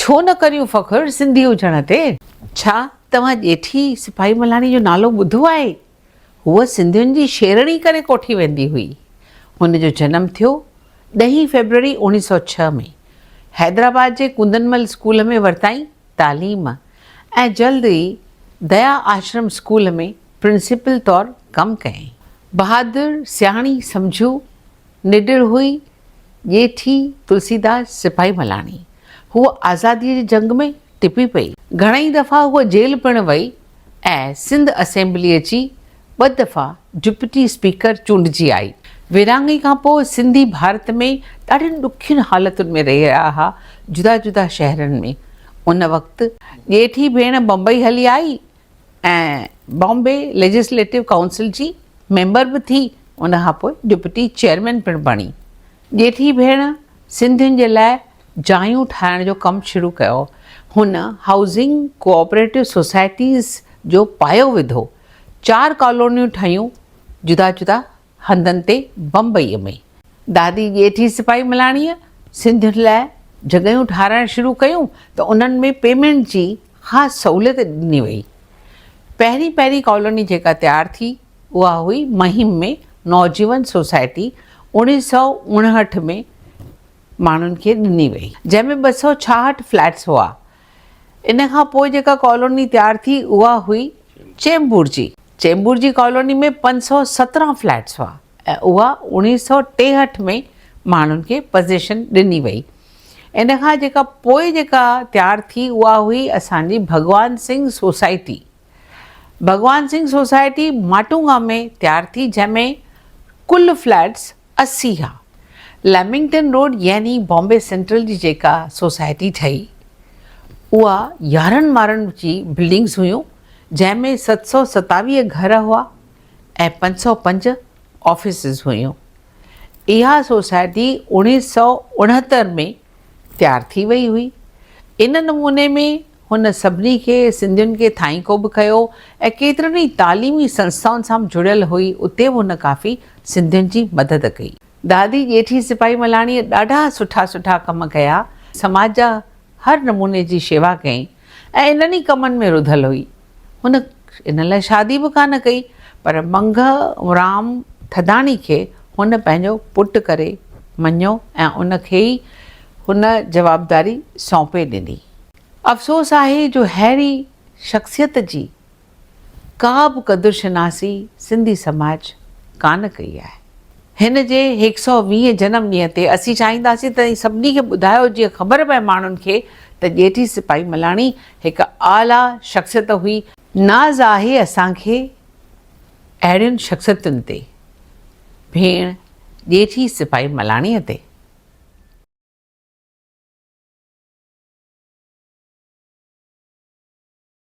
ڇو نه ڪريون فخر سنڌي هجڻ تي. ڇا توهان ڄيٺي سپاهي ملاڻي جو نالو ٻڌو آهي؟ هوء سنڌين جي شيرڻي ڪري ڪوٺي ويندي هئي. هن جو جنم ٿيو ڏهين فيبروري اوڻيهه سئو ڇهه ۾. حيدرآباد جي ڪندنمل اسڪول ۾ ورتائين تعليم ۽ جلد ئي ديا آشرم اسڪول ۾ پرنسپل طور ڪم ڪيائين. بهادر، سياڻي، سمجهو، نڊر هئي ڄيٺي تلسيداس سپاهي ملاڻي. هوء آزاديء جي جنگ ۾ ٽپي پئي. گهڻئي دفعا هوء جيل پڻ وئي ۽ سنڌ اسيمبليء جي ٻه دفعا ڊپٽي اسپيڪر چونڊجي آئي. ورهاڱي کان پوء سنڌي ڀارت ۾ ڏاڍين ڏکين حالتن ۾ رهي رهيا ها جدا جدا شهرن ۾. ان وقت ڄيٺي ڀيڻ بمبئي هلي آئي ۽ بامبي ليجسليٽو ڪائونسل جي ميمبر به ٿي، ان کان پوء ڊپٽي چيئرمين پڻ بڻي. ڄيٺي ڀيڻ سنڌين جي لاء جايون ٺاهڻ جو ڪم شروع ڪيو. هن هائوسنگ ڪوآپريٽو سوسائٽيز جو پايو وڌو. چار ڪالونيون ٺهيون جدا جدا هنڌن تي بمبئيء ۾. دادي ڄيٺي سپاهي ملاڻيء سنڌين لاء جڳهيون ٺاهرائڻ شروع ڪيون ته انهن ۾ پيمينٽ جي خاص سهوليت ڏني وئي. پهرين پهرين ڪالوني جيڪا تيار ٿي اها هئي مهيم ۾ نوجيون سوسائٽي 1959 ۾ ماڻهن کي ڏني وئي. جنهن ۾ 266 فليٽس هئا. ان کان پوء جيڪا ڪالوني تيار ٿي اها هئي چيمبور جي. چيمبور جي ڪالوني ۾ 517 فليٽس هئا ۽ اها 1963 ۾ ماڻهن کي پزيشن ڏني وئي. ان کان جيڪا پوء جيڪا تيار ٿي اها هئي اسان جي ڀڳوان سنگهه سوسائٽي. ڀڳوان سنگهه سوسائٽي ماٽونگا ۾ تيار ٿي جنهن ۾ ڪل فليٽس 80 ها. ليمنگٽن روڊ يعني بامبي سينٽرل جي جيڪا سوسائٽي ٺهي اها 11 ماڙن جي بلڊنگس هيون جنهن ۾ 727 گهر هئا ۽ 505 آفيسز هيون. اها سوسائٽي 1969 ۾ تيار ٿي وئي هئي. ان نموني ۾ هن سڀني کي سنڌين کي ٿائينڪو به ڪيو ۽ ڪيترن ئي تعليمي سنسٿائن سان به جڙيل هئي اتي به هن ڪافي سنڌين جي مدد ڪئي. دادي ڄيٺي سپاهي ملاڻيء ڏاڍا سٺا سٺا ڪم ڪيا، سماج جا هر نموني جي شيوا ڪيائين ۽ انهن ئي ڪمن ۾ رڌل هئي. هن ان لاء شادي به ڪانه ڪئي پر منگهه رام ٿڌاڻي کي هن پنهنجو پٽ ڪري مڃيو ۽ ان کي ئي هن جوابداري سونپي ڏني. افسوس آهي جو ههڙي شخصيت جي ڪا به قدر شناسي سنڌي سماج ڪانه ڪئي آهي. هن جي هڪ سئو ويهين جنم ڏينهن تي اسين چاهينداسين ته سڀني کي ٻڌايو جيئن خبر پئي ماڻهن کي ته ڄيٺي سپاهي ملاڻي هڪ اعليٰ شخصيت هئي. ناز آهي اسان کي اهڙين شخصيتن تي، ڀيڻ ڄيٺي سپاهي ملاڻيء تي.